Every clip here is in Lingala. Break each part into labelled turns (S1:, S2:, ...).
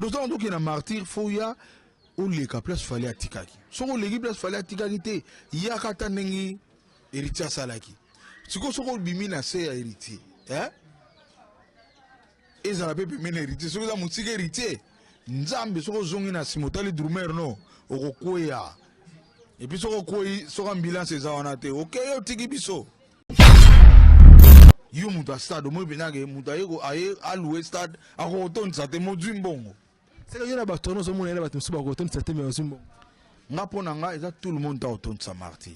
S1: Donc ntango tokende na Martyr, faut ya oleka place Fally atikaki. Soki oleki place Fally atikaki te, yaka ata ndenge Héritier asalaki. Sikoyo soki obimi na se ya Héritier, eh? Ezala mpe pembeni na Héritier. Soki eza mosika Héritier, Nzambe, soki ozongi na nsima, otali drummer no, okokweya. Et puis soki okwei, soki ambulance eza wana te, okei, otiki biso. Yo moto ya stade, omoi mpenake moto aye aye alouer stade, akokotondisa te, mozwi mbongo.
S2: Seke yo na bato wana ozomona ye na bato mosusu bakotondisa te, me bazwi mbongo.
S1: Nga, mpo na nga, eza tout le monde ta kotondisa Martyr.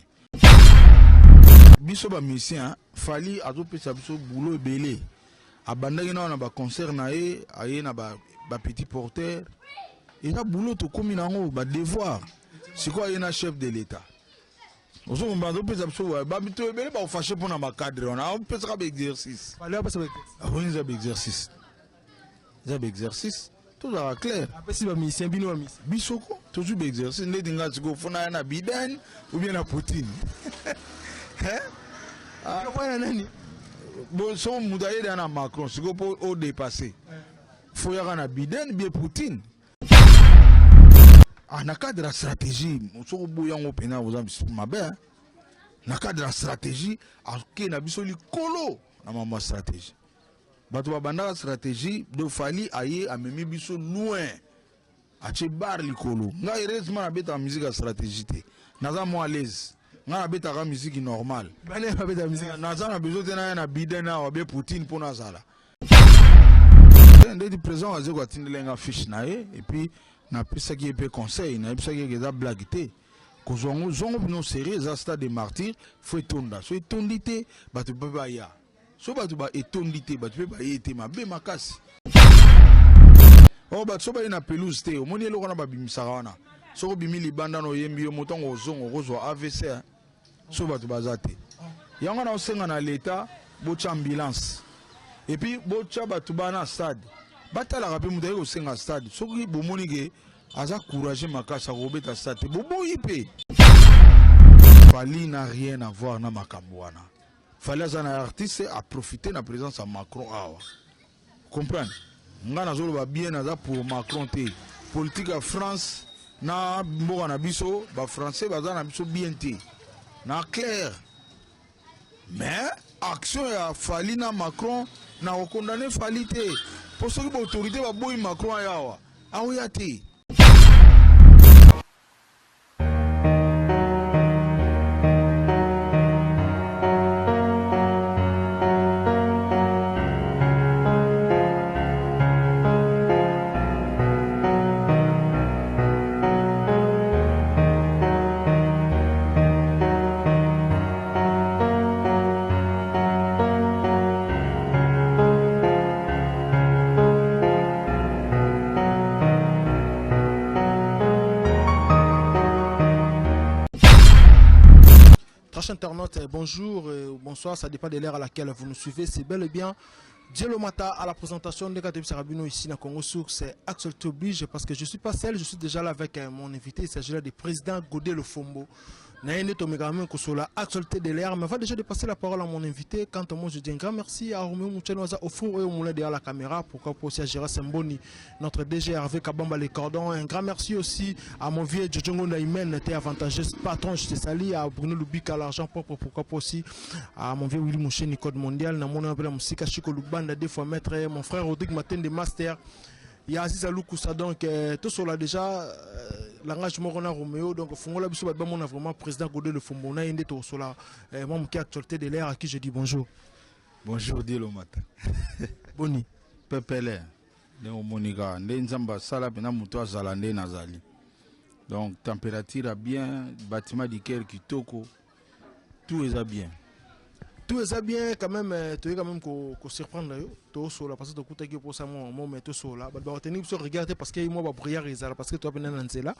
S1: Biso bamusicien, Fally azopesa biso boulot ebele. Abandaki nao na baconcert na ye, aye na bapetit porteur, eza boulot tokómi nango badevoir. Sikoyo aye na chef de l'État, ozomba, azopesa biso bato ebele bakofâcher mpona bacadre wana. Apesaka baexercice.
S2: Fally apesa.
S1: Akoki, eza baexercice, eza baexercice, tozalaka clair.
S2: Apesi bamusicien, bino bamusicien.
S1: Biso ko tozwi baexercice. Ndeti nga sikoyo fona ya na Biden ou bien na Poutine?
S2: Wana nani?
S1: Bon, so moto ayede na Macron, sikoyo mpo odépasse, faut yaka na Biden bien Poutine. Ah, na cadre ya stratégie, soki oboyi yango mpena, oza mabe. Na cadre ya stratégie, ake na biso likolo na mambo ya stratégie. Bato babandaka stratégie de Fally, aye amemi biso loin, atie bar likolo. Ngai, heureusement, nabetaka musique ya stratégie te, naza mwa à l'aise. Ngai nabetaka musique normale.
S2: Bane babeta musique.
S1: Naza na besoin te naya na Biden awa be Poutine mpo nazala ndeti président Azeko. Atindela nga fiche na ye, et puis napesaki ye mpe conseil, nayebisaki eke eza blague te, kozwa yango zongo mpino sérieux. Eza stade de Martyr, faut etonda. So etondi te, bato mpe baya. So bato ba etondi te, bato mpe baye te, mabe makasi. Oyo bato so baye na pelouse te, omoni eloko wana babimisaka wana. Soki obimi libanda na oyembi, yo motango ozonga, okozwa AVC. So bato baza te, yango wana osenga na leta botya ambulance, et puis botya bato bana stade batalaka mpe. Moto aye kosenga stade, soki bomoni ke aza courage makasi, akobeta stade te, boboyi mpe. Fally n'a rien à voir na makambo wana. Fally aza na artiste, aprofite na présence ya Macron awa. Comprendre nga, nazoloba bien, naza pour Macron te. Politique ya France na mboka na biso, bafrançais baza na biso bien te na clair. Mais action ya Fally na Macron, na kokondane Fally te, mpo soki baautorité baboyi Macron aya awa, aoya te.
S2: Chers internautes, bonjour ou bonsoir, ça dépend de l'heure à laquelle vous nous suivez. C'est bel et bien Dieu Mata à la présentation de Kateb Sarabino ici dans Congo Source. C'est Actualité oblige parce que je ne suis pas seul, je suis déjà là avec mon invité. Il s'agit là du président Godé Lofombo. Naende Tomegame Kosola, actualité de l'heure. Mais avant déjà de passer la parole à mon invité, quant à moi, je dis un grand merci à Romeo Mouchenoisa au four et au moulin derrière la caméra. Pourquoi pas aussi à Gérard Semboni, notre DG Hervé Kabamba les cordons. Un grand merci aussi à mon vieux Djojongo Naimen, était avantageux patron, je te salue, à Bruno Lubika, l'argent propre. Pourquoi pas aussi à mon vieux Willy Moucheni, code mondial, Namona Moussika Chico Lubanda, deux fois maître, mon frère Rodrigue Matende Master. Il y a Aziz Alukusa, donc tout cela déjà, langage moko na Romeo, donc fongola biso bato bamona vraiment président Godé Lofombo na ye nde tokosola mwa moke actualité de l'heure, à qui je dis bonjour.
S1: Bonjour Dilo Mata.
S2: Boni?
S1: Pepele ndenge omoni kaka nde Nzambe asala mpena moto azala nde nazali. Donc température ya bien, bâtiment du cœur kitoko, tout eza bien.
S2: Tout eza bien quand même. Toye quand même kosurprendre yo, tosola parce que tokutaki yo mposa mwa mamo, mais tosola, bato bakoteni biso regarde parce que mwa babrouillard ezala, parce que toa pene na nzela.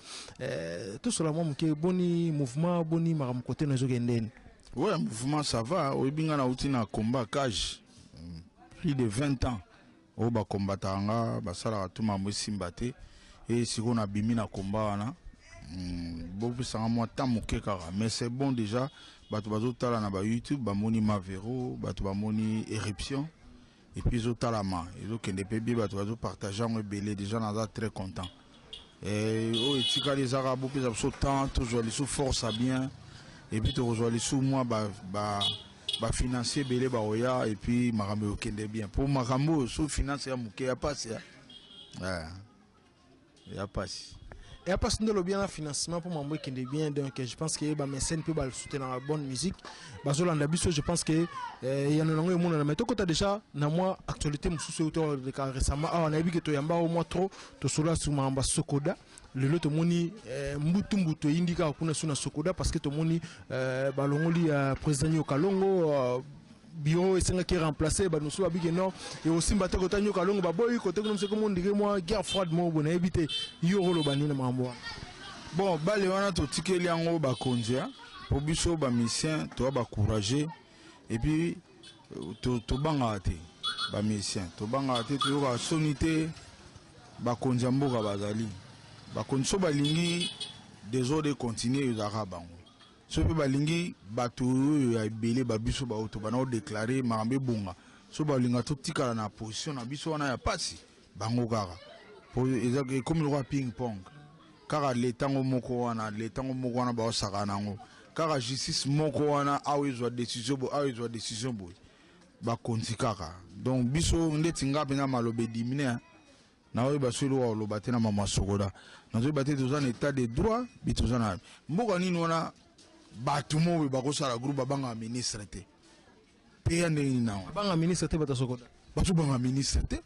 S2: Tosola mwa moke. Boni mouvement? Boni makambo kote na ezokendeni?
S1: Ouais, mouvement ça va. Oyebi nga nauti na combat cage plus de 20 ans oyo bakombataka nga, basalaka tu mambo esimba te. E sikoyo nabimi na combat wana, bopesanga mwa temps moke kaka, mais c'est bon déjà. Bato bazotala na bayoutube, bamoni Mavero, bato bamoni Éruption. Et puis ezotalama, ezokende mpe bie, bato bazopartage yango ebele. Déjà naza très content. Oyo etikali ezaka bopesa biso temps, tozwa lisusu force ya bien, et puis tokozwa lisusu mwa bafinancier ebele bakoya, et puis makambo ekokende bien. Mpo makambo oyo so finance ya moke, ya pasi, ya pasi.
S2: Et parce que bien na financement pour mambo ekende bien. Donc je pense que bamécène mpe basoutenir la bonne musique, bazolanda biso. Je pense que yano nango emonana. Mais tokota déjà na mwa actualité mosusu oyo toleka récemment awa. Nayebi ke toyamba o mwa trop, tosolola sur makambo ya Sokoda. Lelo tomoni mbutu mbutu eyindi kaka kuna su na Sokoda, parce que tomoni balongoli ya président Nyoka Longo, bureau esengaki remplacer. Bato mosusu babiki non, ekosimba te. Kota Nyoka Longo baboyi kote kuna moseko, mondire mwa guerre froide moko boye. Nayebi te, yo okoloba nini na makambo wana?
S1: Bon, bale wana totikeli yango bakonzi, mpo biso bamusicien toya bacourage, et puis tobangaka te. Bamusicien tobangaka te, toyokaka soni te. Bakonzi ya mboka bazali bakonzi. So balingi désordre continue, ezalaka bango. So mpe balingi bato oyo ya ebele babiso baoyo tobanda kodéclarer makambo ebonga, so balinga totikala na position na biso wana ya pasi, bango kaka. Po ekomi lokola ping pong kaka, letango moko wana, letango moko wana baosaka nango kaka, justice moko wana, awa ezwa décision boye, awa ezwa décision boye, bakonzi kaka. Donc biso ndeti nga mpenza, maloba edimine, naoyeba so eloko koloba te na mama Sokoda. Nazoyeba te, toza na état de droit bi, toza na mboka nini wana bato mo boye bakosala groupe, babangaka ministre te? Mpe ya ndenge nini nango?
S2: Babanga ministre te, bato ya Sokoda?
S1: Bazobanga ministre te,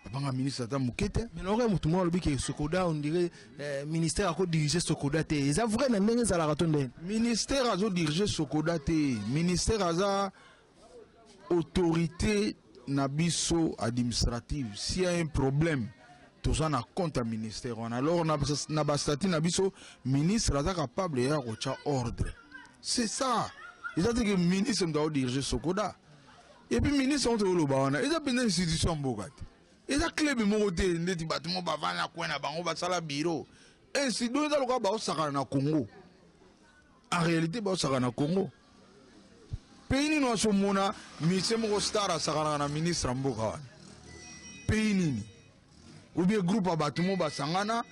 S1: babanga ministre ata moke te.
S2: Mais naoka motu moko alobi ke Sokoda, on dirait ministère akodiriger Sokoda te. Eza vrai na ndenge ezalaka to ndenge?
S1: Ministère azodirige Sokoda te. Ministère aza autorité na biso administrative. S'il y a un problème, toza na compte ya ministère wana. Alors na bastatuts na biso, ministre aza capable ya kotya ordre, c'est ça. Eza te ke ministre moto aodirige Sokoda. Et puis ministre ngo toyoloba wana, eza mpenza institution ya mboka te, eza club moko te ndeti bato mo bavanda kwe na bango, basala bureau ainsi. Donc eza lokola baosakana na Congo. En réalité baosakana na Congo. Pays nini wasomona ministre moko star asakanaka na ministre ya mboka wana? Pays nini? Ou bien groupe ya bato mo basangana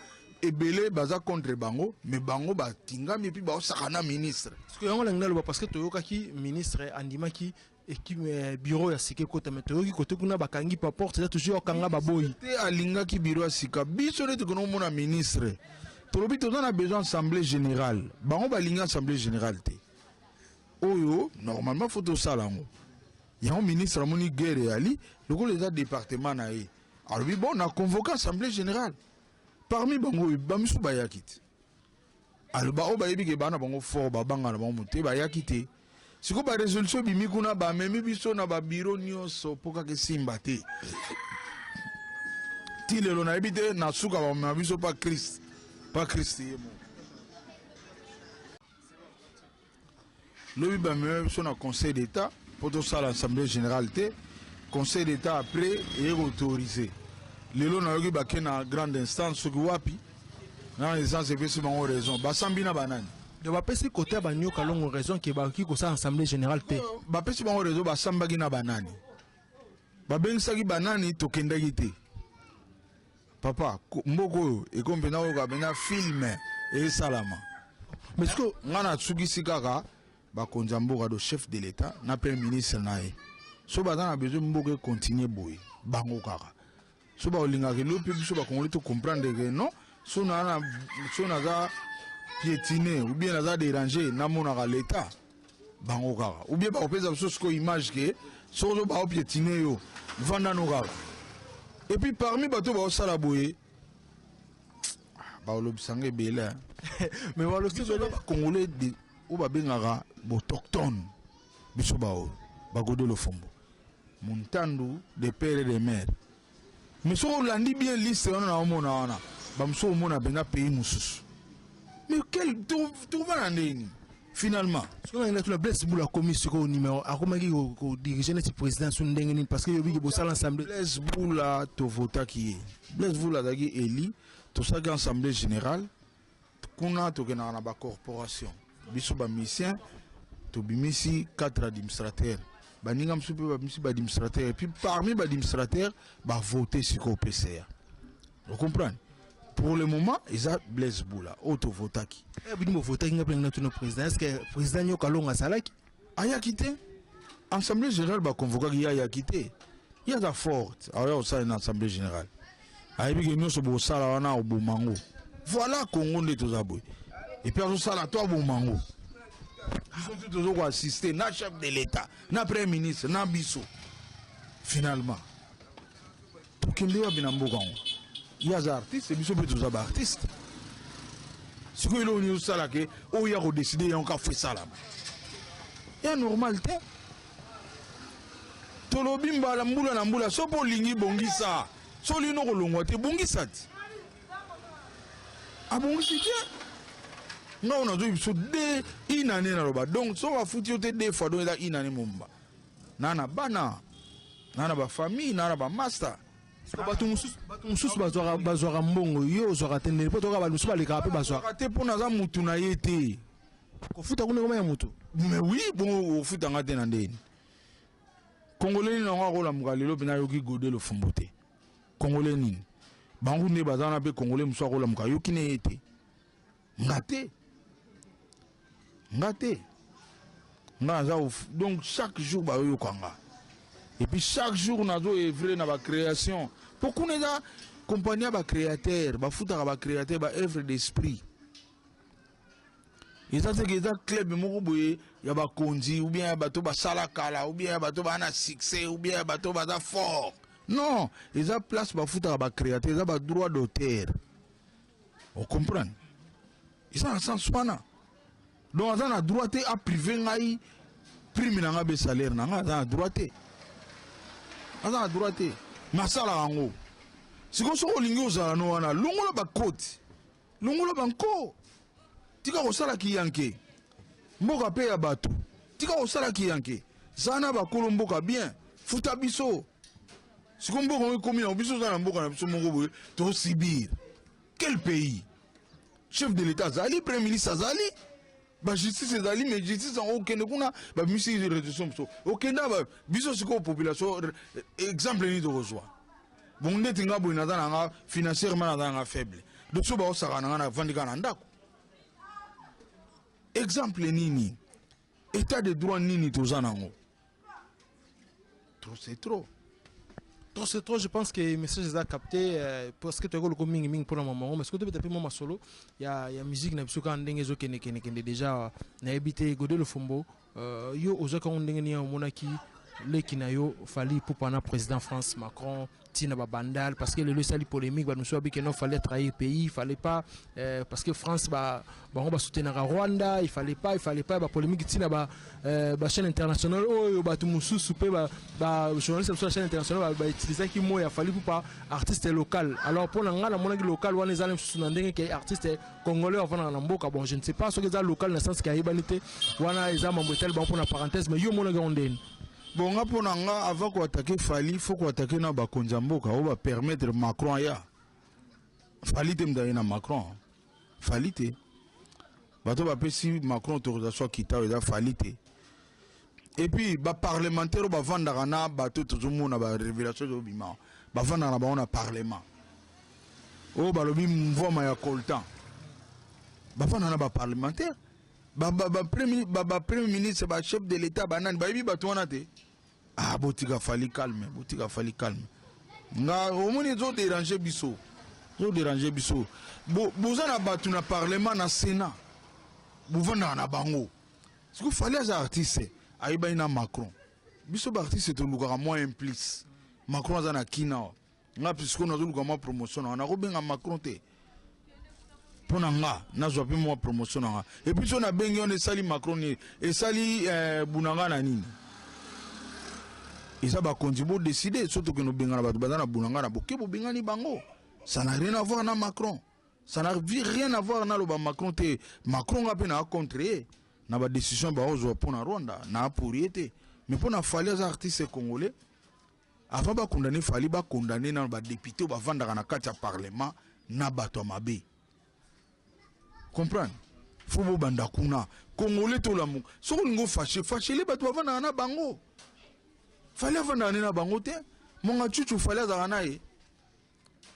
S1: ebele, baza contre bango, mais bango batingami, et puis baosaka na ministre.
S2: Parce que yango nalingi naloba, parce que toyokaki ministre andimaki équipe, bureau ya sika ekota, mais toyoki kote kuna bakangi pa porte, eza toujours okanga, baboyi.
S1: Te, alingaki bureau ya sika. Biso nde tokona komona ministre, tolobi toza na besoin assemblée générale. Bango balingi assemblée générale te oyo normalement faut tosala yango. Yango ministre amoni guerre eyali lokola eza département na ye, alobi bon, na convoqué assemblée générale. Parmi bango oyo bamisu bayaki te, aloba oyo bayebi ke baa na bango fort, babanga na bango motu te, bayaki te. Sikoyo barésolution ebimi kuna, bamemi biso na babureau nyonso mpo kaka esimba te. Ti lelo nayebi te, na suka bamema biso pa Christ, pa Christ ye moko. Lobi bamema biso na Conseil d'État mpo tosala assemblée générale te. Conseil d'État après eye koautoriser. Lelo nayoki bake na grande instance, soki wapi, na instance epesi bango raison. Basambi na banani?
S2: Donc bapesi kote ya banyoka Longo raison ke bakoki kosala assemblée générale te?
S1: Bapesi bango raison, basambaki na banani? Babengisaki banani? Tokendaki te. Papa, mboka oyo ekomi mpenza oyoka mpenza film esalama.
S2: Mais sikoyo
S1: nga nasukisi kaka bakonzi ya mboka, do chef de l'État na premier ministre na ye, so baza na besoin mboka econtinue boye, bango kaka. So balingaka elo mpe biso bakongoli tocomprendre ke non, so so naza piétine ou bien naza déranger, namonaka l'État, bango kaka. Ou bien bakopesa biso sikoyo image ke soki ozo baopiétine yo, vandano kaka. Et puis parmi bato baosala boye, baolobisanga ebele.
S2: Mais balobi
S1: biso bacongolais oyo babengaka baautochtone, biso baoyo baGodé Lofombo, Montandu de père et de mère. Mais soki olandi bien liste wana, na omona wana bamosusu, omona mpenza pays mosusu. Mais quel tokovanda ndeni finalement?
S2: Soki nalingi natuna, Blaise Bula akomi sikoyo numéro, akomaki kodiriger neti président so ndenge nini? Parce que yobiki bosala assemblée.
S1: Blaise Bula, tovotaki ye. Blaise Bula azalaki eli, tosalaki assemblée générale kuna. Tokendaka na bacorporation, biso bamusicien tobimisi 4 administrateurs. Baninga mosusu mpe babimisi baadministrateur, et puis parmi baadministrateur bavote sikoyo PCA. Ocomprendre? Pour le moment eza Blaise Bula oyo tovotaki.
S2: Bino bovotaki, nga mpe natuna président: est ce que président Nyoka Longo azalaki?
S1: Ayaki te. Assemblée générale baconvokaki ye, ayaki te. Ye aza forte, aoya kosala na assemblée générale, ayebi ke nyonso bosala wana oboma ngo. Voilà, Congo nde toza boye. Et puis azosala to aboma ngo, biso tu tozo koassiste na chef de l'État, na premier ministre, na biso. Finalement tokende wapi na mboka yango? Ye aza artiste, biso mpe toza baartiste. Sikoyo eloko nini osala ke oyo ya kodécider yango ka fo esalama ya normal te? Tolobi mbala mbula na mbula, so mpo olingi bongisa, so olingi nokolongwa te, bongisa ti abongisi te. Nga oyo nazoyi biso de une année, naloba donc so bafuti yo te deux fois, donc eza une année momba na bana, na bafamille, na bamaster.
S2: Bato mosusu bazwaka mbongo, yo ozwaka te ndeni? Mpo toka bato mosusu balekaka mpe bazwaka.
S1: Te, mpo naza mutu na ye te.
S2: Kofuta kuna ekoma ya mutu?
S1: Mais oui, bongo ofutanga te na ndeni? Congolais nini yango akolamuka lelo mpe nayoki Gode Lofombo te? Congolais nini? Bango nde baza wana mpe. Congolais mosusu akolamuka ayoki ne ye te. Nga te, nga te, nga naza. Donc chaque jour bayoyoka nga, et puis chaque jour nazo œuvre na bacréation, mpo kuna eza compagnie ya bacréateur, bafutaka bacréateur, baœuvre d'esprit. Eza teke eza club moko boye ya bakonzi, ou bien ya bato basala kala, ou bien ya bato baa na succès, ou bien ya bato baza fort. Non, eza place bafutaka bacréateur, eza badroit d'auteur. Ocomprendre? Eza na sens wana. Donc aza na droit te aprive ngai prime na ngai be salaire na ngai. Aza na droit te, aza na droit te. Mais asalaka yango. Sikoyo soki olingi ozala no wana, longola bakoti, longola banko, tika kosala kiyanke. Mboka mpe ya bato, tika kosala kiyanke. Zala na bakolo mboka bien, futa biso. Sikoyo mboka ngo ekomi yango, biso oza na mboka na biso moko boye, tosubir. Quel pays? Chef de l'État azali, premier ministre azali, bajustice ezali, mais justice yango okende kuna, babimisi résolution mosusu, okenda biso. Sikoyo population, exemple nini tokozwa? Bongo ndeti nga boye, naza na nga financièrement, naza na nga faible, donc so baosaka na nga, navandi kaka na ndako. Exemple nini? État de droit nini toza nango? Trop, c'est trop.
S2: Trop, c'est trop. Je pense que message eza capté, parce que toyaki loko mingi mingi mpona mamango, mais soki tobeta mpe mwa masolo ya musique na biso kaka ndenge ezokende kende kende déjà, nayebi te. Gode Lofombo, yo ozwaki yango ndenge nini? Omonaki leki na yo Fally Ipupa na président France Macron, ntina babandal? Parce que lelo esali polémique, bato mosusu babiki non, fallait trahir pays, il fallait pas, parce que France bango basoutenaka Rwanda, il fallait pas, il fallait pas. Bapolémique ntina bachaîne internationale oyo, bato mosusu mpe bajournaliste mosusu ya chaîne internationale bautilisaki mot ya Fally Ipupa artiste local. Alors mpo na ngai, namonaki local wana eza mosusu na ndenge ke artiste congolais avandaka na mboka. Bon, je ne sais pas soki eza local na sens ke ayebani te. Wana eza mambo etali bango, mpona parenthèse. Mais yo omonaki yango ndeni?
S1: Bon, nga, mpo na nga, avant koattaquer Fally, faut koattaquer na bakonzi ya mboka oyo bapermettre Macron aya. Fally te moto aye na Macron, Fally te. Bato bapesi Macron autorisation akita oyo, eza Fally te. Et puis baparlementaire oyo bavandaka na bato, tozomona barévélation ezobima, bavandaka na bango na parlement, oyo balobi mvwama ya coltan, bavandaka na baparlementaire, bapremier ministre, bachef de l'État, banani bayebi bato wana te? Ah, botika Fally calme, botika Fally calme. Nga omoni ezodéranger biso, ezodéranger biso. Boza na bato na parlement, na sénat, bovandaka na bango. Siko Fally aza artiste, ayebani na Macron. Biso baartiste tolukaka mwa un plus. Macron aza na kina awa, nga mpe sikoyo nazoluka mwa promotion na nga, nakobenga Macron te mpo na nga nazwa mpe mwa promotion na nga? Et puis so nabengi wana, esali Macron nini? Esali Bunanga na nini? Eza bakonzi bodécider. So tokende obengana bato baza na Bunanga na boke, bobengani bango. Ça n'a rien à voir na Macron, ça n'a rien à voir. Naloba Macron te. Macron, nga mpe naa contre ye na badécision baozwa mpo na Rwanda, na pour ye te. Mais mpo na Fally, aza artiste congolais. Avant bakondane Fally, bakondane nano badéputé oyo bavandaka na kati ya parlement na bato ya mabe. Comprendre? Fo bobanda kuna. Congolais tolamuka. Soki olingi ofâcher, fâcher bato bavandaka na bango. Fally afandaka nde na bango te. Monga Chuchu, Fally azalaka na ye.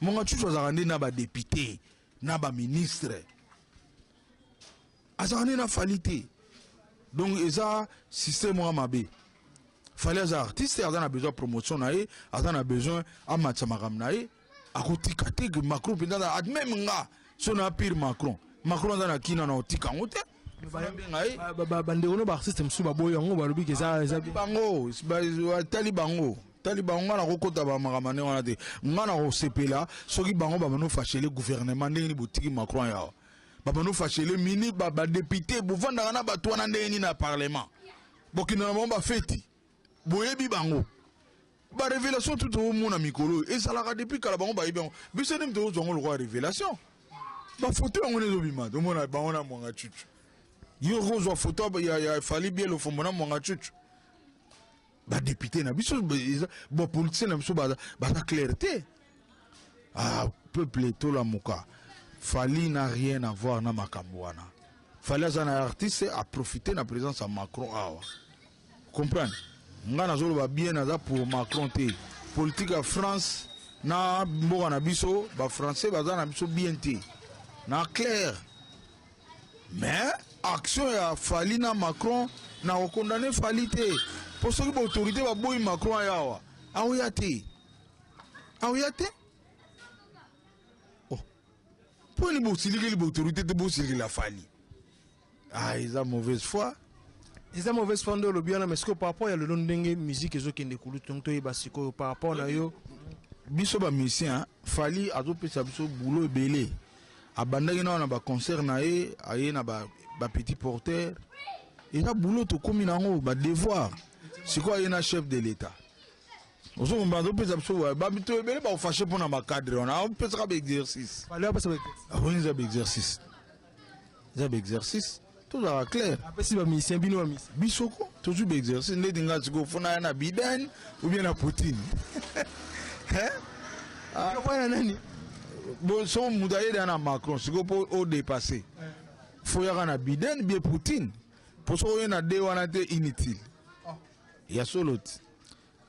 S1: Monga Chuchu azalaka nde na badéputé, na baministre, azalaka nde na Fally te. Donc eza système moko mabe. Fally aza artiste, aza na besoin promotion na ye, aza na besoin amatisa makambo na ye. Akotika te ke Macron mpenza aza même. Nga so na pire Macron, Macron aza na kina na otika yango te, benga ye.
S2: Bandeko no baartiste mosusu baboyi yango, balobi ke eza bien.
S1: Bango tali bango, tali bango. Nga nakokota bamakambo ndenge wana te. Nga nakosepela soki bango babando fâcher gouvernement. Ndenge nini botiki Macron yawa? Babando fâcher mini badéputé, bovandaka na bato wana ndenge nini na parlement? Bokende na bango bafeti, boyebi bango. Barévélation tu toomona mikolo oyo ezalaka depuis kala, bango bayebi yango. Biso nde tozwa yango lokola révélation. Bafoto yango nde ezobima, tomona bango na Mwanga Cucu. Yo kozwa foto ya Fally Biel Ofombo na Mwanga Cucu? Badéputé na biso, bapoliticien na biso baza clair te. Ah, peuple, tolamuka. Fally n'a rien à voir na makambo wana. Fally aza na artiste, aprofite na présence ya Macron awa. Comprendre nga nazoloba bien, naza pour Macron te. Politique ya France na mboka na biso, bafrançais baza na biso bien te na clair. Mais action ya Fally na Macron, na kokondane Fally te, mpo soki baautorité baboyi Macron aya awa, aoya te, aoya te. Oh. Mpo nini bosilikeli baautorité te, bosilikela Fally? Ah, eza mauvaise foi.
S2: Eza mauvaise foi nde olobi wana. Mais sikoyo, par rapport ya lelo, ndenge musique ezokende kulutu, donc toyeba sikoyo par rapport na yo.
S1: Biso bamusicien, Fally azopesa biso boulot ebele. Abandaki nao na baconcert na ye, aye na bapetit porteur, eza boulot tokómi nango badevoir. Sikoyo aye na chef de l'État, ozomba, azopesa biso bato ebele bakofâcher mpona bacadre wana. Apesaka baexercice.
S2: Fally apesa
S1: Aboni, eza baexercice, eza baexercice, tozalaka clair.
S2: Apesi bamusicien, bino bamusicien.
S1: Biso ko tozwi baexercice ndeti nga sikoyo fona ya na Biden ou bien na Poutine.
S2: Wana nani?
S1: Bon, so moto ayede na Macron sikoyo, mpo odépasse, fo yaka na Biden bien Poutine, mpo soki oye na de wana te, inutile ya solo ti.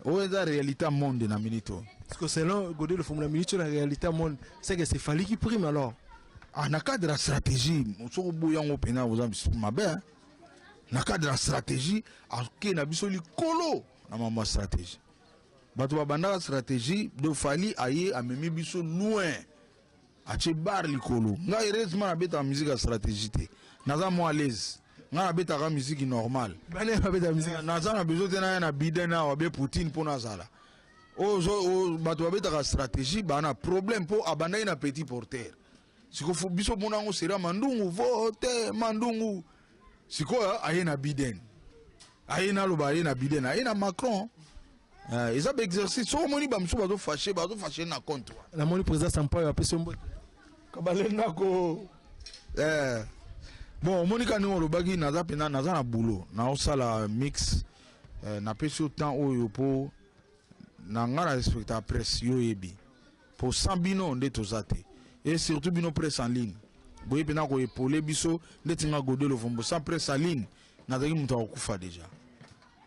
S1: Oyo eza réalité ya monde na minute oyo.
S2: Parce que selon Godé Lofombo, la minute, la réalité monde, c'est que c'est Fally qui prime alors.
S1: Ah, na cadre ya stratégie, soki oboyi yango mpena, oza mabe. Na cadre ya stratégie, ake na biso likolo na mambo ya stratégie. Bato babandaka stratégie de Fally, aye amemi biso loin, atie bar likolo. Ngai heureusement nabetaka musique ya stratégie te, naza mwa à l'aise. Ngai nabetaka musique normale.
S2: Bane babeta musique.
S1: Naza na besoin te naya na Biden awa be Poutine mpo nazala oyo. Bato babetaka stratégie baa na problème, mpo abandaki na petit porteur. Sikoyo biso mona yango sera mandungu vote mandungu. Sikoyo aye na Biden, aye naloba, aye na Biden, aye na Macron. Eza baexercice. Soki omoni bamosusu bazofâcher, bazofâcher na compte wana.
S2: Namoni président Sampaio apesi yo mbote.
S1: Kabale ndako. Bon, omoni ka ndenge olobaki, naza mpena, naza na boulot, naosala mix. Napesi yo temps oyo mpo na nga na respecta presse. Yo oyebi, po sans bino nde toza te, et surtout bino presse en ligne, boye mpena koépauler biso. Ndeti nga Godé Lovombo, sans presse en ligne nazalaki moto akokufa déjà.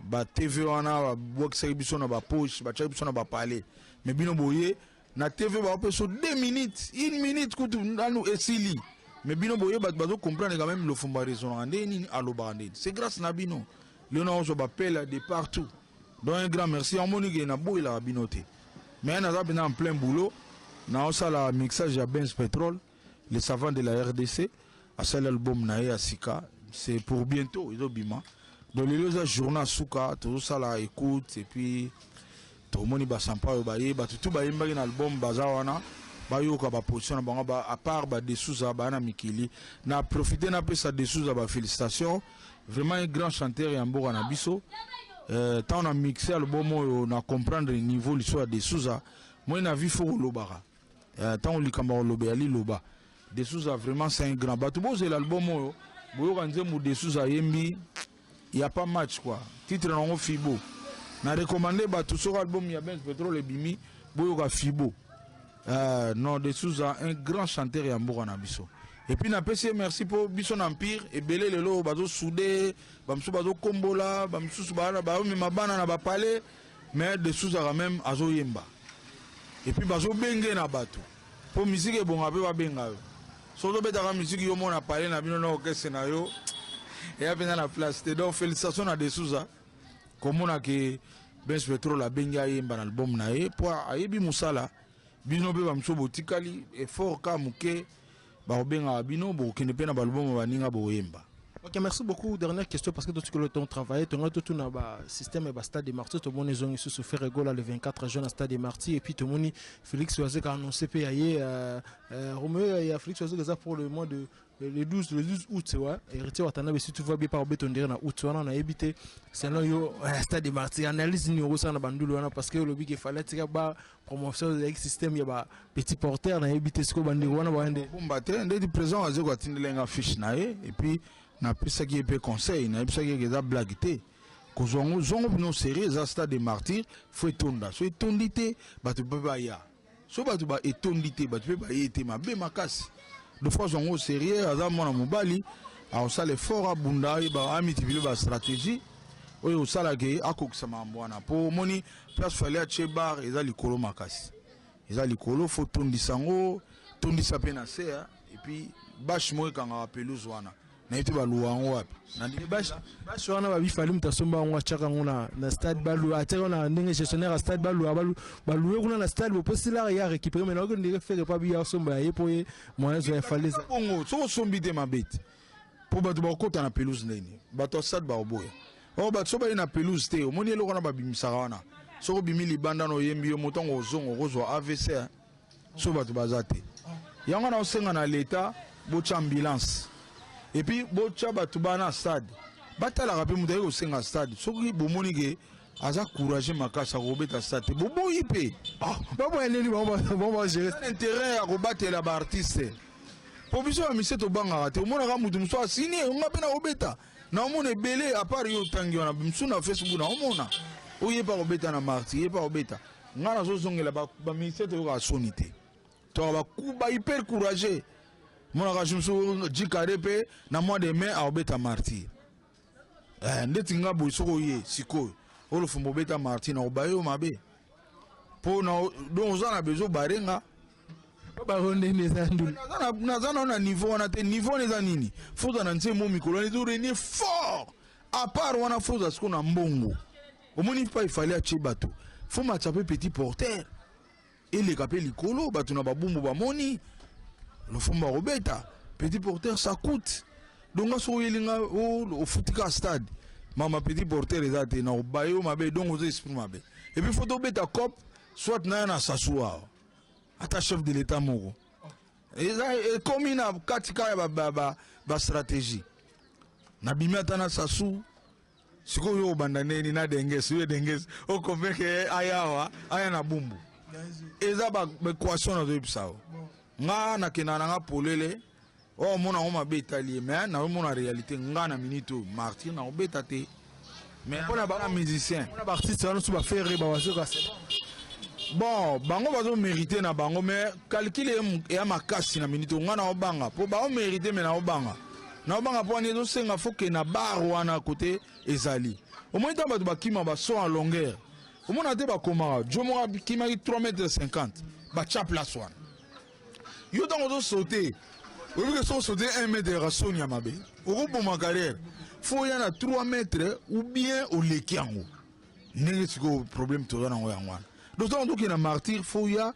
S1: Ba TV wana babwakisaki biso na bapoche, batiaki biso na bapale. Mais bino boye na TV, baopesa 2 minutes, 1 minute kutu nanu esili. Mais bino boye, bato bazocomprendre quand même Lofombo araisonnaka ndenge nini, alobaka ndeni. C'est grâce na bino lelo naozwa bapela de partout. Donc un grand merci. Amoni ke naboyelaka bino te, mais naza mpenza en plein boulot, naosala mixage ya Benz Petrole, le savant de la RDC. Asali album na ye ya sika, c'est pour bientôt ezobima. Donc lelo eza journée ya suka, tozosala écoute et puis tomoni basampa oyo baye, bato tu bayembaki na album baza wana, bayoka baposition na bango. À part badesouza baya na mikili, na profite napesa Desouza bafélicitation. Vraiment un grand chanteur ya mboka na biso. Ntango na mixe album oyo, na comprendre niveau liso ya Desouza. Moi na vie fo kolobaka ntango likambo ya koloba ya liloba. Desouza vraiment, c'est un grand. Bato bozela album oyo, boyoka nzembo Desouza ayembi, y a pas match quoi. Titre nango Fibo. Na recommande bato, soki album ya Benz Petrole ebimi, boyoka Fibo. Non, De Souza, un grand chanteur ya mboka na biso. Et puis napesi ye merci, mpo biso na empire ebele lelo bazosouder, bamosusu bazokombola, bamosusu baomema bana na bapale. Mais De Souza quand même azoyemba et puis bazobenge na bato mpo musique ebonga mpe babenga yo. Soki ozobetaka musique yo mona pale na bino na orchestre na yo, eya mpenza na place te. Donc félicitation na De Souza, komona ke Benz Petrol abengi ayemba na album na ye mpo ayebi mosala. Bino mpe bamosusu botikali effort ka moke, bakobengaka bino, bokokende mpe na baalbum ya baninga, bokoyemba.
S2: Ok, merci beaucoup. Dernière question, parce que tout le temps travailler, tout tout na ba système ba stade des Martyrs, tout le monde est sous Ferre Gola le 24 juin à stade des Martyrs, et puis tout le monde, Félix Wazekwa a annoncé pe yaye Roméo, il y a Félix Wazekwa pour le mois de le 12 août, ouais. Héritier Watanabe, si tout va bien par béton na août wana na évité selon yo stade des Martyrs, analyse numéro ça na bandulu wana, parce que le big fallait tika ba promotion avec système ya ba petit porteur na évité ce que bandeko wana ba ndé.
S1: Bomba te, ndeti président Wazekwa atindela nga fiche na ye et puis napesaki ye mpe conseil, nayebisaki eke eza blague te, kozwa yango zongo bino série. Eza stade de Martyr, faut etonda. So etondi te, bato mpe baya. So bato ba etondi te, bato mpe baye te, mabe makasi. De fois azwa yango sérieux, aza mwana mobali, akosala effort, abunda, ayeba amultiplier bastratégie oyo osalaka akokisa makambo wana. Mpo omoni place Fally atie bar eza likolo makasi, eza likolo, faut tondisa yango, tondisa mpe na se. Et puis bâche moko ekangaka pelouse wana, nayebi te baluwa yango wapi.
S2: Bâche wana babi Fally moto asomba yango, atiaka yango na stade, balu atiaka yango na ndenge gestionnaire ya stade, baluwa baluwe kuna na stade boposila ya récupéré. Mais naoki ndenge Ferre pa biya asomba ya ye mpo ye moyen zwa ya Fally.
S1: Bongo soki osombi te, mabe te, mpo bato bakokɔta na pelouse ndeni? Bato ya stade bakoboya oyo. Bato so baye na pelouse te, omoni eloko wana babimisaka wana, soki obimi libanda na oyembi yo motango ozonga, okozwa AVC. So bato baza te, yango wana osenga na leta botya ambulance et puis botya bato bana stade batalaka mpe moto aye kosenga stade. Soki bomoni ke aza courage makasi, akobeta stade te, boboyi mpe.
S2: Baboya nini? Bango bagérer.
S1: Intérêt ya kobatela baartiste, mpo biso bamise tobangaka te. Omonaka motu mosusu asini nga mpe nakobeta, naomona ebele à part yo otangi wana, mosusu na Facebook naomona oyo ye mpa kobeta na Martyr, ye mpa kobeta. Nga nazozongela bamusicien, toyokaka soni te, toka ba hyper courageux. Monaka mosusu jikare mpe na mois de mai akobeta Martyr. Ndeti nga boye, soki oye sikoyo olofumba obeta Martyr, na kobaye yo mabe mpo donc oza na besoin barenga.
S2: Bango ndenge eza ndulu.
S1: Naza nao na niveau wana te. Niveau wana eza nini? Foza na nzembo mikolo wana ezorenie fort. À part wana, foza sikoyo na mbongo, omoni mpa efali atie bato, faut matya mpe petit porteur eleka mpe likolo, bato na babumbu bamoni lofumba kobeta petit porteur, ça coûte. Donc nga soki oyelinga ofutika stade, mama, petit porteur eza te, na kobaye yo mabe. Donc oza esprit mabe. Et puis faut tobeta cop, soit naya na sasu awa, ata chef de l'état moko eza ekomi na kati kaka ya bastratégie. Nabimi ata na sasu sikoyo, obanda ndeni na dengesi oyo, dengesi oconvaincre aya awa, aya na bumbu. Eza baéquation nazoyebisa yo. Nga nakendaka na nga polele, oyo omona yango mabe etali ye, mais naomona réalité. Nga na minute oyo, Martyr nakobeta te, mais mpona bana musicien.
S2: Mpona baartiste wana mosusu, baFerre, baWazekwa?
S1: Bon, bango bazomérite na bango, mais calcul eya makasi na minute oyo. Nga naobanga mpo baomérite, mais naobanga mpo wani ezosenga faut ke na bar wana kote ezali. Omoni ntango bato bakima baso en longueur, omona te bakomaka jo moko akimaki 3 mètre 50, batya place wana. Yo ntango ozosaute, oyebi ke soki osote 1 mètre yaka soni ya mabe, okoboma carrière. Faut oya na 3 mètre ou bien oleki yango. Ndenge sikoyo problème toza nango yango wana. Donc ntango tokende na Martyr, faut oya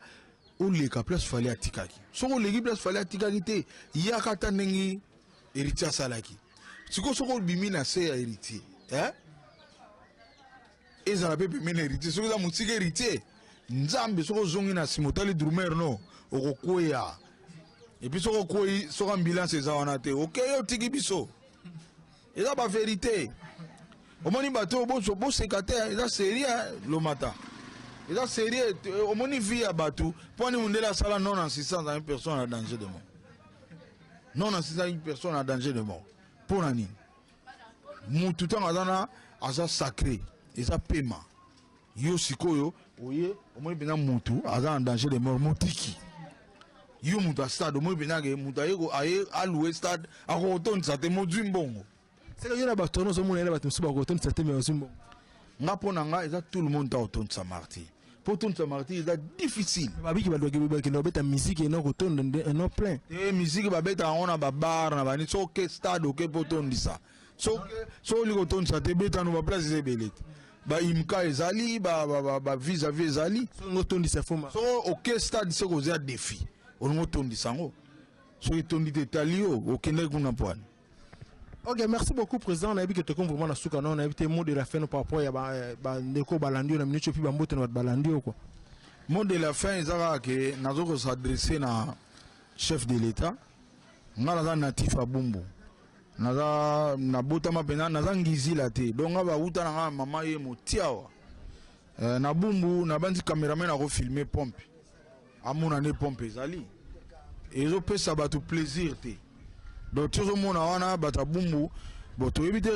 S1: oleka place Fally atikaki. Soki oleki place Fally atikaki te, yaka ata ndenge Héritier asalaki. Sikoyo soki obimi na se ya Héritier, eh? Ezala mpe pembeni ya Héritier, soki eza mosika Héritier, Nzambe, soki ozongi na nsima otali drummer no, okokweya. Et puis soki okwei, soki ambulance eza wana te, okei, otiki biso. Eza bavérité. Omoni bato oyo boseka te, eza sérieux. Lomata eza sérieux. Omoni vie ya bato mpo ani mondele asala non assistance à une personne en danger de mort, non assistance à une personne en danger de mort. Mpo na nini? Mutu ntango aza na aza sacré, eza pema. Yo sikoyo oye, omoni mpenza mutu aza na danger de mort, motiki yo mutu ya stade, omoni mpenza ke mutu aye alouer stade, akokotondisa te, mozwi mbongo.
S2: Seka yo na bato wana ozomona ye na bato mosusu bakotondisa te, mais bazwi mbongo.
S1: Nga mpo na nga, eza tout le monde ta kotondisa Martyr. Mpo tondisa Martyr eza difficile.
S2: Babiki bato bakende babeta musique eno kotonda nde eno plein.
S1: Te, musique babeta yango na babar na bani. Soki oke stade, oke mpo otondisa. Soki olingi kotondisa te, betano baplace eza ebele te. Baimka ezali, bavis-à-vis ezali.
S2: Soki otondisa foma.
S1: Soki oke stade, soki oza défi, olingi otondisa yango, soki etondi te, etali yo. Okendaki kuna mpo wana.
S2: Ok, merci beaucoup, président. Nayebi ke tokomi vraiment na suka. No nayebi te, mot de la fin par rapport ya bandeko balandi yo na minute, puis bambote na bato balandi yo quoi.
S1: Mot de la fin eza kaka ke nazo kos'adresser na chef de l'État. Nga naza natif ya Bumbu, naza nabotama mpenza, naza ngizila te. Donc nga bauta na nga mama ye motiawa na Bumbu. Nabandi cameraman akofilmer pompe, amona nde pompe ezali ezopesa bato plaisir te. Donc tozomona wana bato ya Bumbu. Bon, toyebi te,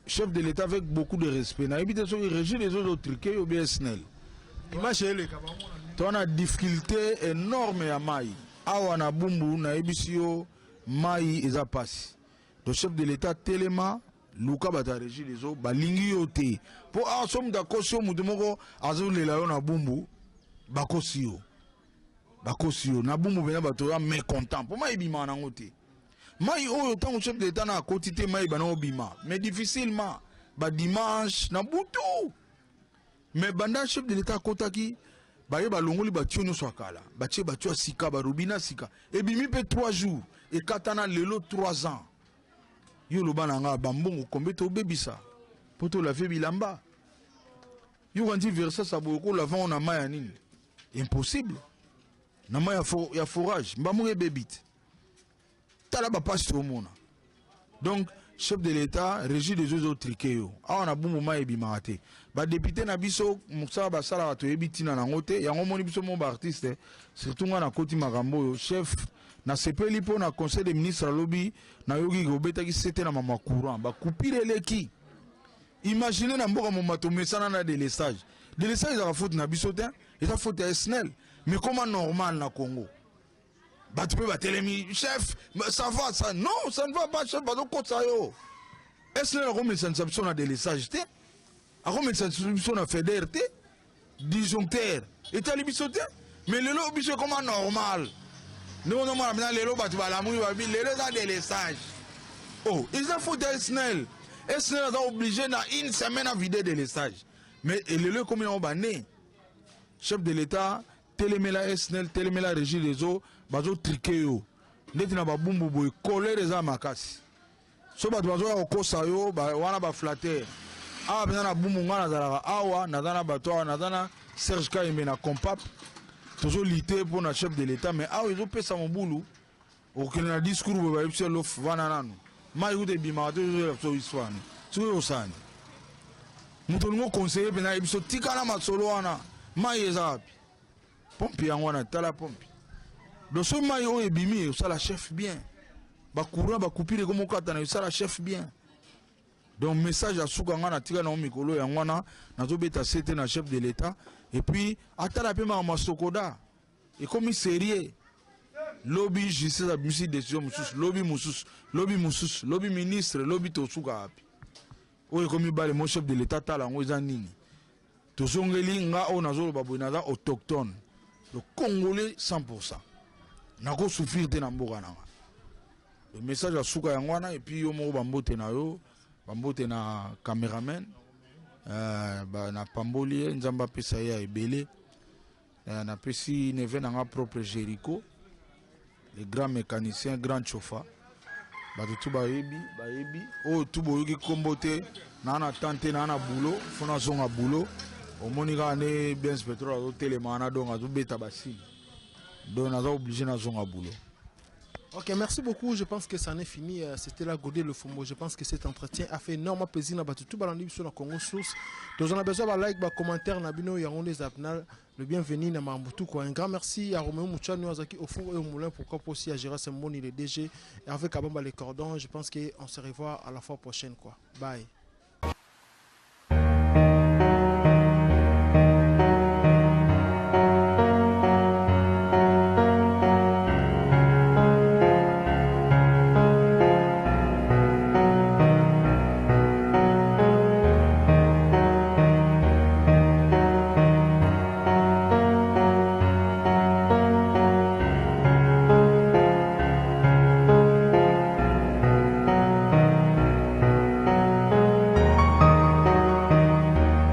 S1: chef de l'État, avec beaucoup de respect, nayebi te soki Régie des eaux ezotriquer yo bien SNEL.
S2: Image eleka.
S1: To na difficulté énorme ya mai awa na Bumbu. Nayebisi yo, mai eza pasi. Donc chef de l'État, telema, luka bato ya Régie des eaux. Balingi yo te, mpo awa so moto akosi yo, moto moko azolela yo na Bumbu, bakosi yo, bakosi yo na Bumbu mpenza. Bato oya mécontent mpo mai ebimaka nango te. Mai oyo, ntango chef de l'État na akoti te, mai ebana obima mais difficilement, badimanche na butu. Mais banda chef de l'État akotaki, baye balongoli batio nyonso ya kala, batie batio ya sika, barobinets ya sika ebimi mpe 3 jours ekatana. Lelo 3 ans. Yo loba na nga, bambongo kombe tobebisa mpo tolaver bilamba? Yoka nti Versace boye, kolaver ngo na mai ya nini? Impossible. Na mai ya forage, mbamoko ebebi te. Tala bapasi toomona. Donc chef de l'État, Régie des eaux ezotriquer yo awa na Bumbu, mai ebimaka te. Badéputés na biso, mosala basalaka toyebi ntina nango te. Yango omoni biso mo baartiste, surtout ngai nakoti makambo oyo. Chef, nasepeli mpo na conseil des ministres alobi, nayoki kobetaki sete na mama courant, bacoupures eleki. Imagine, na mboka moma tomesana na délestage. Délestage ezaka faute na biso te, eza faute ya SNEL. Mais comment normal na Congo, bato mpe batelemi: "Chef, ça va?" Ça non, ça ne va pas, chef. Bazokotisa yo. SNEL akomesanisa biso na délestage te, akomesanisa biso na FEDER te, disjoncteur etali biso te. Mais lelo biso ekoma normal. Ndenge ozomona mpena lelo, bato balamuki, babi lelo eza délestage. Oh, eza faute ya SNEL. SNEL aza obligé na une semaine avider délestage, mais lelo ekomi yango bane. Chef de l'État, telemela SNEL, telemela Régie des eaux, bazotriquer yo. Ndeti na babumbu boye, colère eza makasi. So bato bazoya kokosa yo wana, baflatteurs. Awa mpenza na Bumbu, ngai nazalaka awa, naza na bato awa, naza na Serge Kayembe na Compap, tozolite mpo na chef de l'État. Mais awa ezopesa mobulu. Okokende na discours boye, bayebi biso elof vana nanu mai kuta ebimaka te. Ozoyela biso histoire soki osani moto olingi oconseiller mpenza, ayebi biso tikala masolo wana. Mai eza wapi? Pompe yango wana, tala pompe. Donc so mai oyo ebimi, osala chef bien. Bacourant, bacoupures ekomokata na osala chef bien. Donc message ya suka nga natika nango mikolo yango wana, nazobeta se te na chef de l'État. Et puis atala mpe makambo ya SOCODA, ekomi sérieux. Lobi justice abimisi décision mosusu, lobi mosusu, lobi mosusu, lobi ministre, lobi tosuka wapi? Oyo ekomi bale mo. Chef de l'État, tala yango eza nini? Tozongeli nga oyo nazoloba boye, naza autochtone, le Congolais 100. Nakosouffrir te na mboka na nga. Le message ya suka yango wana. Et puis yo moko, bambote na yo, bambote na cameraman, napamboli ye, Nzambe apesa ye ya ebele. Napesi neveu na nga propre, Jericho, le grand mécanicien, grand chauffeur. Bato tu bayebi, bayebi oyo tu boyoki nkombo te. Naa na tan te, naa na boulot, fo nazonga boulot. Omoni kaka nde Benz Pétrole azotelema wana, donc azobeta basine, donc naza obligé nazonga boulot.
S2: Ok, merci beaucoup. Je pense que ça en est fini. C'était la Godé le Fumbo. Je pense que cet entretien a fait énormément plaisir na bato tout balandi biso na Congo Source. Donc on a besoin de like, ba commentaire na bino yango les apnal. Le bienvenu na Mambutu quoi. Un grand merci à Roméo Mouchano Azaki au four et au moulin. Pourquoi pas aussi à Gérard Semboni le DG et avec Abamba les cordons. Je pense qu'on se revoit à la fois prochaine quoi. Bye.